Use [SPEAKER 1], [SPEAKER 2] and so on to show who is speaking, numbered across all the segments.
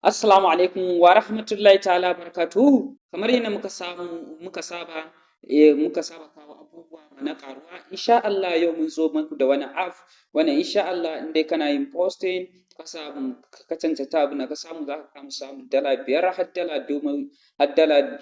[SPEAKER 1] Assalamu alaikum wa rahmatullahi ta'ala barakatuhu. Kamar yadda muka samu muka saba muka saba kawo abubuwa na ƙaruwa, insha Allah yau mun zo muku da wani app wanda insha Allah in dai kana yin posting, ka samu ka cancanta abin da ka samu, za ka kama samun $5 har $10, har $15,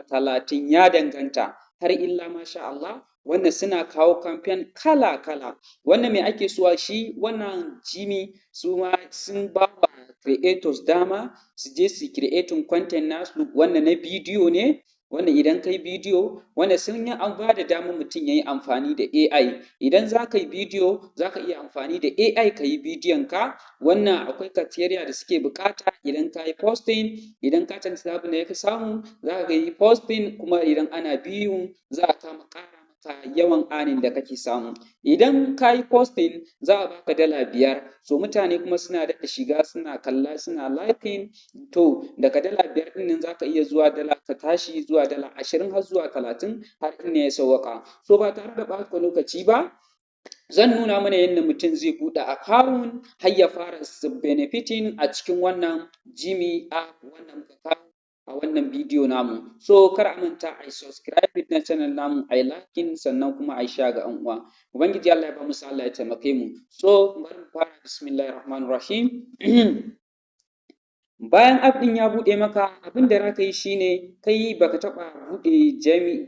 [SPEAKER 1] $30, ya danganta, har illa masha Allah. Wannan suna kawo campaign kala-kala. Wannan me ake so shi wannan Jimmy, su ma sun ba wa creators dama su je su creating content nasu. Wannan na bidiyo ne, wannan idan kai bidiyo, wanda sun yi an ba da damar mutum ya yi amfani da AI. Idan za ka yi bidiyo, za ka iya amfani da AI ka yi bidiyon ka. Wannan akwai criteria da suke buƙata. Idan ka yi posting, idan ka cancanta abin da ka samu, za ka yi posting, kuma idan ana viewing, za a kama ƙara maka yawan earning da kake samu. Idan ka yi posting, za a baka $5. So mutane kuma suna daɗa shiga, suna kalla, suna liking. To daga $5 ɗin nan za ka iya zuwa dala ka tashi zuwa $20 har zuwa 30, har inda ya sawwaƙa. So ba tare da ɓata lokaci ba, zan nuna mana yadda mutum zai buɗe account har ya fara benefiting a cikin wannan Jimmy app wanda muka kawo a wannan bidiyo namu. So kar a manta a yi subscribe na channel namu, a yi liking, sannan kuma a yi share ga 'yan uwa. Ubangiji Allah ya ba mu sa'a, Allah ya taimake mu. So bari mu fara. Bismillahir rahmanir rahim. Bayan app ɗin ya buɗe maka, abin da za ka yi shine, kai baka taɓa buɗe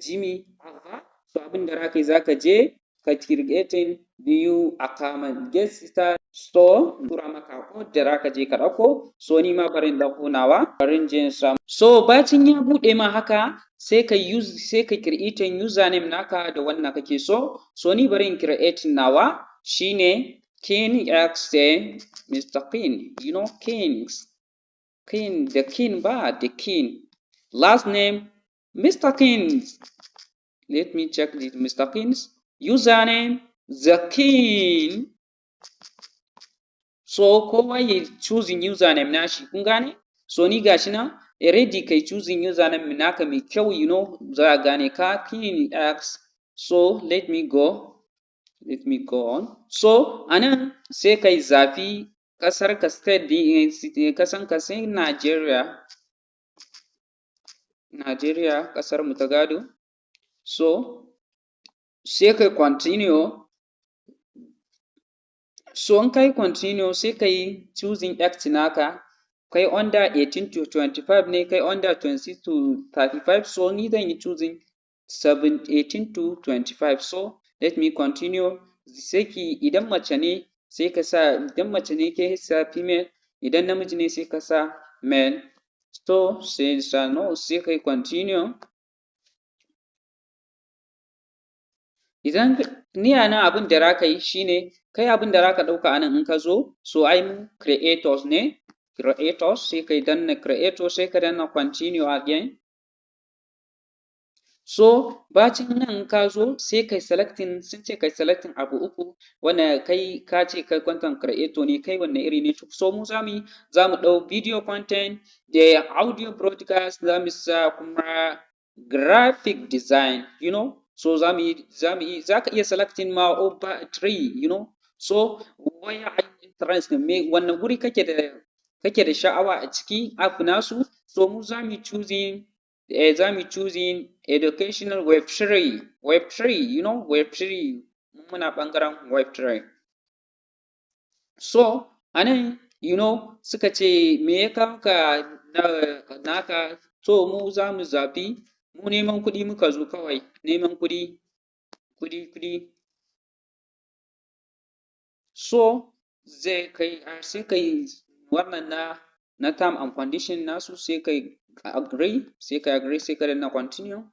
[SPEAKER 1] Jimmy app ba, so abin da za ka yi, za ka je ka creating new account, get start. So tura maka code da za ka je ka ɗauko. So ni ma bari in ɗauko nawa, bari in je in samu. So bacin ya buɗe ma haka, sai ka use, sai ka creating username naka da wannan kake so. So ni bari in creating nawa, shine King X, Mr. King, you know Kings, King, the King ba, the King. Last name Mr. Kings. Let me check the Mr. Kings. Username the King. So kowa ya choosing username nashi, kun gane? So ni gashi nan already. Kai choosing username naka mai kyau, za a gane ka, King X. So let me go. Let me go on. So anan sai kai zafi ƙasar ka, state ɗin ƙasan ka, sai Nigeria. Nigeria ƙasar mu ta gado. So sai kai continue. So in kai continue, sai kai choosing age naka. Kai under 18 to 25 ne, kai under 26 to 35. So ni zan yi choosing 7, 18 to 25. So let me continue. Sai ki, idan mace ne sai ka sa, idan mace ne ke sa female, idan namiji ne sai ka sa male. So sai sa no, sai kai continue. Idan ni a nan, abin da za ka yi shine, kai abin da za ka ɗauka a nan in ka zo, so ai mu creators ne, creators, sai kai danna creator, sai ka danna continue again. So bacin nan ka zo, sai kai selecting, sun ce kai selecting abu uku wanda kai ka ce kai content creator ne, kai wanne iri ne. So mu za mu ɗau video content da audio broadcast, za mu sa kuma graphic design. So za mu yi, za ka iya selecting ma over three. So where are you interested? Me wannan guri kake da sha'awa a ciki app nasu? So mu za mu choosing educational web3, web3, web3, muna ɓangaren web3. So a nan, suka ce me ya kawo ka naka. So mu za mu zaɓi, mu neman kuɗi muka zo kawai, neman kuɗi, kuɗi, kuɗi. So zai kai, sai kai wannan na term and condition nasu, sai kai agree, sai kai agree, sai ka danna continue.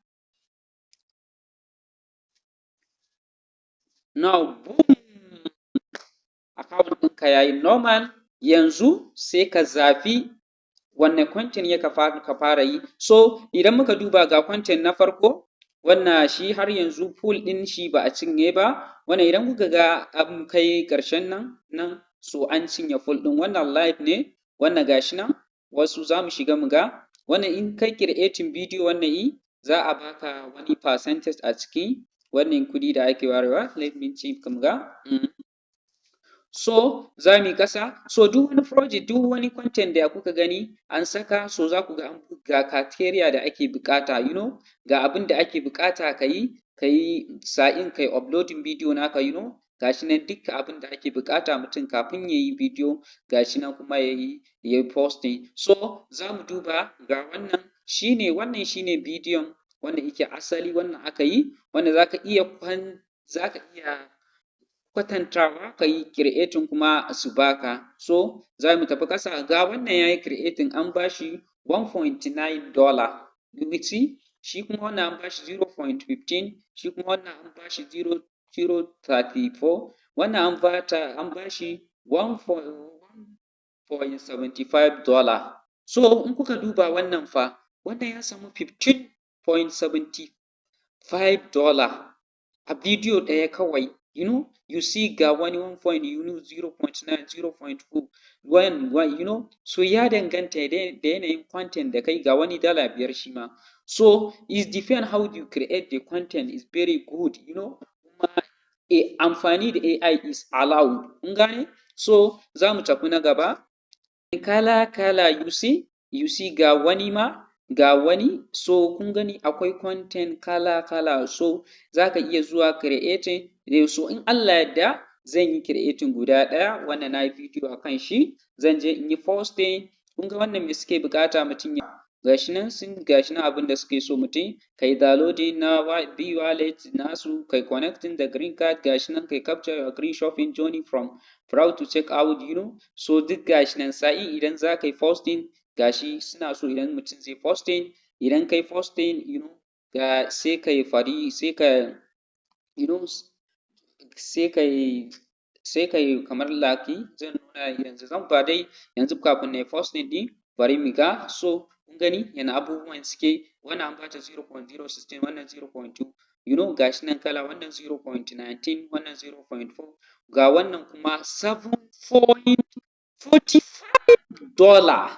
[SPEAKER 1] Now boom, account ɗinka yayi normal. Yanzu sai ka zaɓi wanne content ya ka fara yi. So idan muka duba, ga content na farko, wannan shi har yanzu pool ɗin shi ba a cinye ba. Wannan idan kuka ga an kai ƙarshen nan nan, so an cinye pool ɗin. Wannan live ne, wannan gashi nan. Wasu za mu shiga mu ga wannan. In kai creating video, wannan yi za a baka wani percentage a ciki wannan kuɗi da ake warewa. Let me check mu ga. So za mu yi ƙasa. So duk wani project, duk wani content da kuka gani an saka, so za ku ga ga criteria da ake buƙata, ga abin da ake buƙata ka yi, ka yi sa'in kai uploading video naka, gashi nan dukkan abin da ake buƙata mutum kafin ya yi bidiyo, gashi nan kuma ya yi posting. So za mu duba ga wannan shine, wannan shine bidiyon wanda yake asali, wannan aka yi, wanda za ka iya kwatantawa ka yi creating kuma su baka. So za mu tafi ƙasa, ga wannan ya yi creating, an ba shi $1.9, you see. Shi kuma wannan an ba shi 0.15, shi kuma wannan an ba shi 0.034, wannan an ba shi $1.75. So in kuka duba wannan fa, wannan ya samu $15.75 a bidiyo ɗaya kawai. You see, ga wani 1 point, 0.9, 0.4, 1 1. So ya danganta da yanayin content da kai. Ga wani $5 shi ma. So it depend how you create the content is very good. Kuma amfani da AI is allowed, kun gane? So za mu tafi na gaba, kala kala, you see, you see, ga wani ma, ga wani. So kun gani, akwai content kala kala. So za ka iya zuwa creating. So in Allah yarda zan yi creating guda ɗaya wanda na yi bidiyo a kan shi, zan je in yi posting. Kun ga wannan, me suke buƙata mutum ya, gashi nan sun, gashi nan abin da suke so mutum kai downloading na B wallet nasu, kai connecting da green card, gashi nan kai capture your green shopping journey from browse to check out. So duk gashi nan, sa'in idan za ka yi posting, gashi suna so idan mutum zai posting, idan kai posting, ga sai kai fari, sai ka sai kai kamar laki zan nuna yanzu, zan ba dai yanzu kafin na yi posting ɗin, bari mu ga. So kun gani yana abubuwan suke. Wannan an bata 0.016, wannan 0.2, gashi nan kala, wannan 0.19, wannan 0.4, ga wannan kuma $7.45,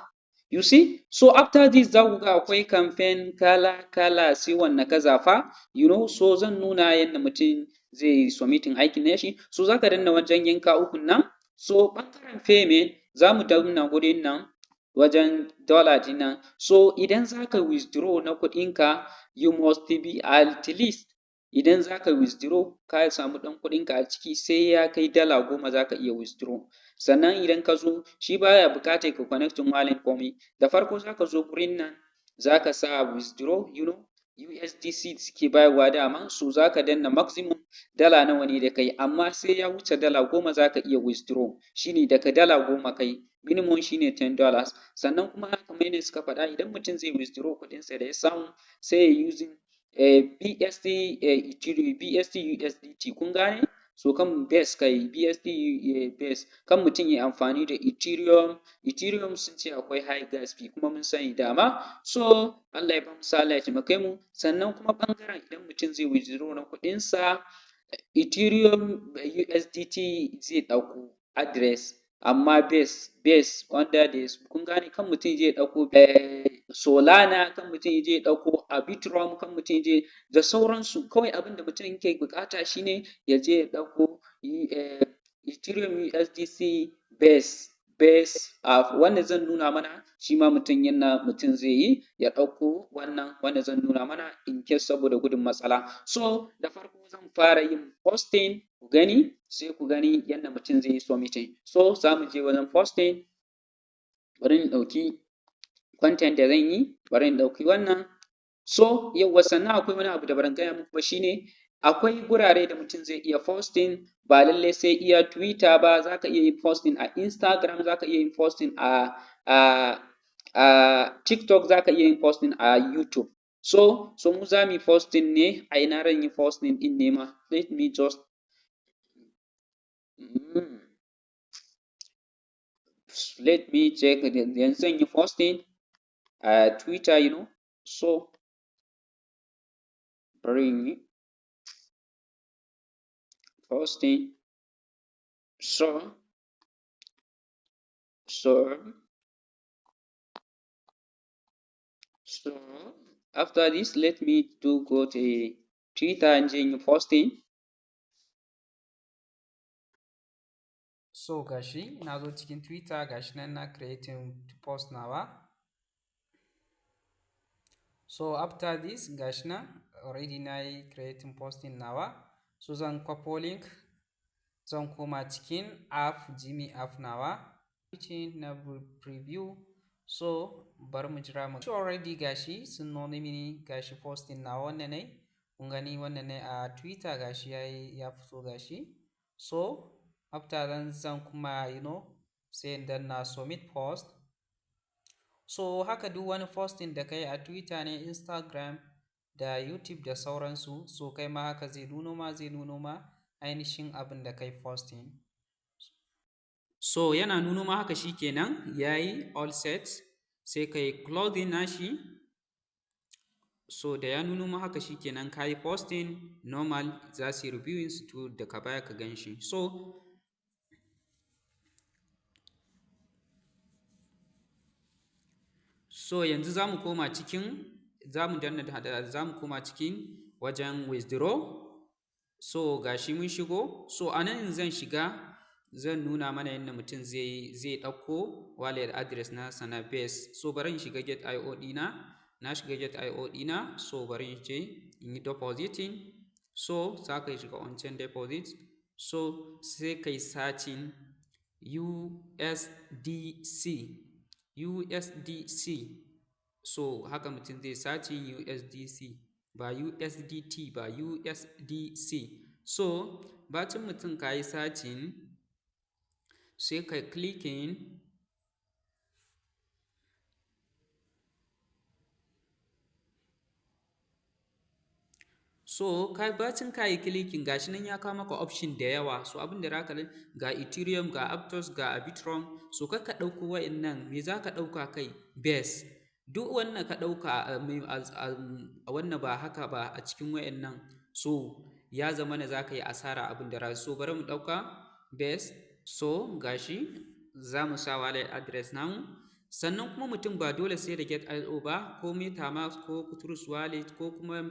[SPEAKER 1] you see. So after this za ku ga akwai campaign kala kala, sai wanne ka zafa. So zan nuna yadda mutum zai yi submitting aikin nashi. So za ka danna wajen yanka ukun nan. So ɓangaren payment, za mu danna gurin nan wajen dollar ɗin nan. So idan za ka withdraw na kuɗinka, you must be at least, idan za ka withdraw ka samu ɗan kuɗinka a ciki, sai ya kai $10 za ka iya withdraw. Sannan idan ka zo, shi baya buƙatar ka connecting wallet komai. Da farko za ka zo gurin nan, za ka sa withdraw, USDC suke bayarwa dama. So za ka danna maximum dala nawa ne da kai, amma sai ya wuce $10 za ka iya withdraw, shine daga $10 kai, minimum shine $10. Sannan kuma kamar yadda suka faɗa, idan mutum zai withdraw kuɗinsa da ya samu, sai ya using BSC Ethereum, BSC USDT, kun gane? So kan base kai BSC base, kan mutum ya amfani da Ethereum. Ethereum sun ce akwai high gas fee, kuma mun sani dama. So Allah ya bamu sa'a, Allah ya taimake mu. Sannan kuma ɓangaren idan mutum zai withdraw na kuɗinsa, Ethereum USDT zai ɗauko address, amma base wanda da kun gane, kan mutum zai ɗauko Solana, kan mutum ya je ya ɗauko Arbitrum, kan mutum ya je da sauransu. Kawai abin da mutum yake buƙata shine ya je ya ɗauko Ethereum USDC base app wanda zan nuna mana. Shi ma mutum yana mutum zai yi ya ɗauko wannan wanda zan nuna mana in case saboda gudun matsala. So da farko zan fara yin posting, ku gani, sai ku gani yadda mutum zai yi submitting. So za mu je wajen posting. Bari in ɗauki content da zan yi, bari in ɗauki wannan. So yauwa, sannan akwai wani abu da ban gaya muku ba, shine akwai gurare da mutum zai iya posting, ba lallai sai iya Twitter ba. Za ka iya yin posting a Instagram, za ka iya yin posting a TikTok, za ka iya yin posting a YouTube. So mu za mu yi posting ne a ina? Zan yi posting ɗin ne ma, let me just let me check. Yanzu zan yi posting a Twitter. So bari in yi posting. So after this, let me do go to Twitter and je in yi posting.
[SPEAKER 2] So
[SPEAKER 1] So gashi na zo cikin Twitter, gashi nan na creating post nawa. So after this, gashi nan already na yi creating posting nawa. So zan kwafo link, zan koma cikin app, Gme app nawa, switching na preview. So bari mu jira mu. So already gashi sun nuna mini gashi posting nawa wannan ne. Kun gani wannan ne a Twitter, gashi yayi ya fito gashi. So after then zan kuma sai in danna submit post. So haka duk wani posting da kai a Twitter ne, Instagram da YouTube da sauransu, so kai ma haka zai nuno ma ainihin abin da kai posting. So yana nuno ma haka, shikenan, yayi all set, sai kai closing nashi. So da ya nuno ma haka, shikenan, ka yi posting normal, za su yi reviewing su to daga baya ka gan shi. So yanzu za mu koma cikin, za mu danna, za mu koma cikin wajen withdraw. So gashi mun shigo. So a nan zan shiga, zan nuna mana yadda mutum zai ɗauko wallet address nasa na Base. So bari in shiga Gate.io ɗina. Na shiga Gate.io ɗina. So bari in je in yi depositing. So za ka shiga on-chain deposit. So sai kai searching USDC, USDC. So haka mutum zai searching USDC, ba USDT ba, USDC. So bacin mutum ka yi searching, sai kai clicking. So kai bacin ka yi clicking, gashi nan ya kawo maka option da yawa. So abin da zaka ga Ethereum, ga Aptos, ga Arbitrum. So kar ka ɗauko wa'innan. Me za ka ɗauka? Kai Base. Duk wannan ka ɗauka a wannan ba haka ba a cikin wa'innan, so ya zamana za ka yi asara abin da. So bari mu ɗauka Base. So gashi za mu sa wallet address namu. Sannan kuma mutum ba dole sai da Gate.io ba, ko MetaMask, ko Trust Wallet, ko kuma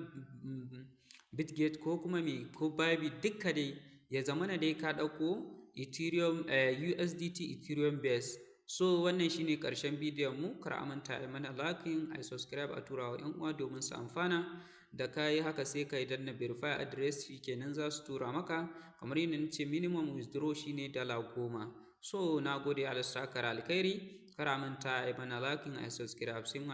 [SPEAKER 1] Bitget, ko kuma me, ko Bybit, dukka dai ya zamana dai ka ɗauko Ethereum, USDT Ethereum Base. So wannan shine ƙarshen bidiyon mu. Kar a manta a mana liking, a subscribe, a tura wa 'yan uwa domin su amfana. Da ka yi haka, sai ka yi danna verify address, shikenan za su tura maka. Kamar yadda nace, minimum withdraw shine $10. So na gode, Allah saka alkhairi. Kar a manta a mana liking, a subscribe. Sai mu.